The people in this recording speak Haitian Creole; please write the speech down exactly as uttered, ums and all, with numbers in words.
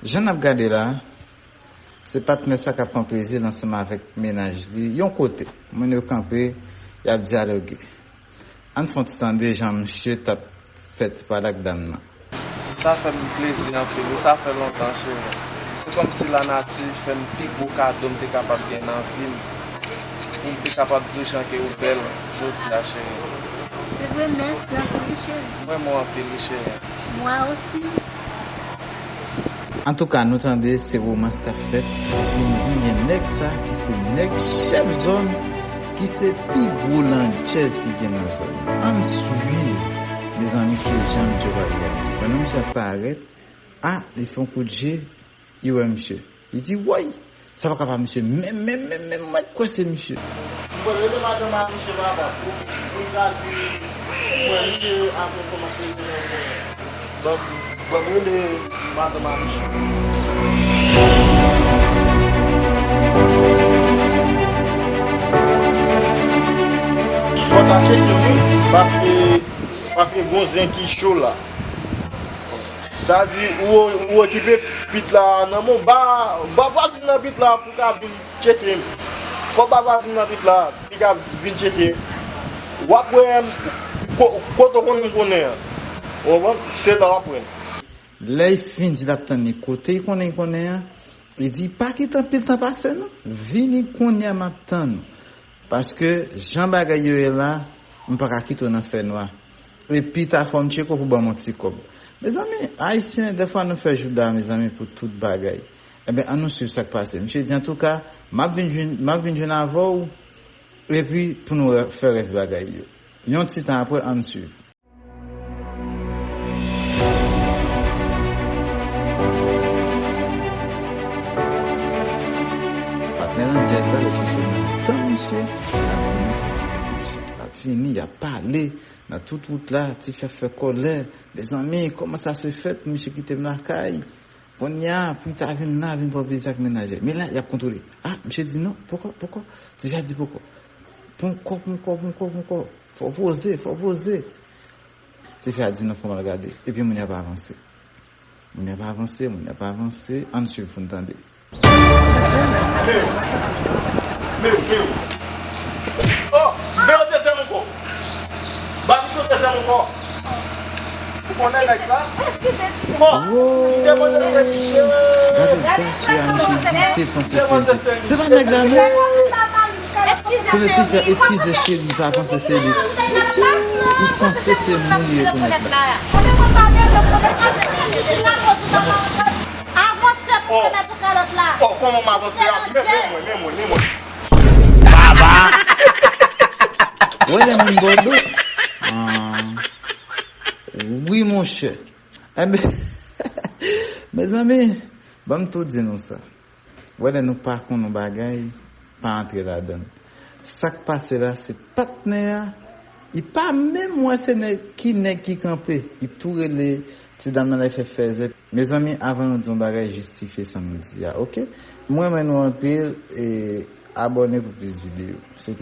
Jan n ap gade la, se patnè sa k ap pran plezi l ansanm avèk mennaj li yon kote. Moun yo kanpe, y ap dyaloge. Ann fè yon ti tande jan misye t ap fè ti pale ak dam nan. Sa fè m plezi anpil, wi, sa fè lontan, cheri. Se kòmsi lanati fè m pi gwo kado m te kapab gen nan vi m, pou m te kapab di w jan ke ou bèl jodi a, cheri. Se vre, mèsi anpil, wi, cheri. M renmen w anpil, wi, cheri. Mwa osi. Antouka, nou tande se romans k ap fèt. Epi nou gen nèg sa ki se nèg chèf zòn, ki se pi gwo landjèz ki gen nan zòn nan. Ann swiv, mezanmi, ki jan misye pral reyaji. Pandan misye ap parèt, a, li fè yon kout je, li wè misye. Li di, woy! Sa pa ka pa misye menm, menm, menm, menm, mwen kwè se misye. Mwen rele madanm a misye papa pou, pou l ka di, mwen misye ak yon fanm ap rele nan konnen. Ban, ban m rele madanm a misye. Fò ta tcheke wi, paske, paske gon zen ki cho la. Sa di, ou, ou okipe pit la nan men w, ba, ba vwazin nan pit la pou ka vin tcheke m. Fò ba vwazin nan pit la, li ka vin tcheke. W ap wè m, ko-, kote w konnen m konnen an. Ou konprann? Se la w ap wè m. Lè l fin di l ap tann li kote l konnen l konnen an, li di, pa kite anpil tan pase non. Vini kounye a, m ap tann ou. Paske jan bagay yo ye la, m pa ka kite w nan fènwa. Epi ta fò m tcheke w pou ban m yon ti kòb. Mezanmi, Ayisyen, dèfwa nou fè jouda, mezanmi, pou tout bagay. Enben, ann nou swiv sa k pase. Misye di, antouka, m ap vin jwenn, m ap vin jwenn avè w, epi pou nou fè rès bagay yo. Yon ti tan apre, ann swiv. Patnè nan djèz la, l al chèche madanm misye, l ap vini, misye, l ap vini, y ap pale nan tout wout la, ti fi a fè kòlè. Mezanmi, kòman sa se fèt pou misye kite m lakay? Kounye a, pou l ta vin la, vin pran plezi ak mennaj li. Men la, y ap kontwole. A, misye di non, poko, poko. Ti fi a di poko. Poko, poko, poko, poko. Fò poze, fò poze. Ti fi a di non, fò m al gade. Epi moun yo ap avanse. Moun yo ap avanse, moun yo ap avanse. Ann swiv pou n tande. Meo, meo, meo. Oh, meo dezyèm ankò. Ba misye dezyèm ankò. Ou konnen nèg sa? Eskize, eskize. Bon, li te panse se misye. Gade odas li a, misye di te panse se li. Se pa nèg la non. Eskize, cheri. Eskize, cheri, pa panse se li. Mesye, li panse se moun li rekonèt la. Avanse pou w mete kalòt la. Oh, kòman m avanse a? Men, men mwen, men mwen, men mwen. Baba! Wè lè moun bò do. Ah. Wi, monchè. Enben, mezanmi, ban m tou di nou sa. Wè lè nou pa konn yon bagay, pa antre ladan l. Sa k pase la, se patnè a, li pa menm wè se nèg, ki nèg ki kanpe. Li tou rele ti dam nan la, li fè fèzè. Mezanmi, avan nou di yon bagay, jistifye sa nou di a, oke? M renmen nou anpil, e abòne pou plis videyo. Se te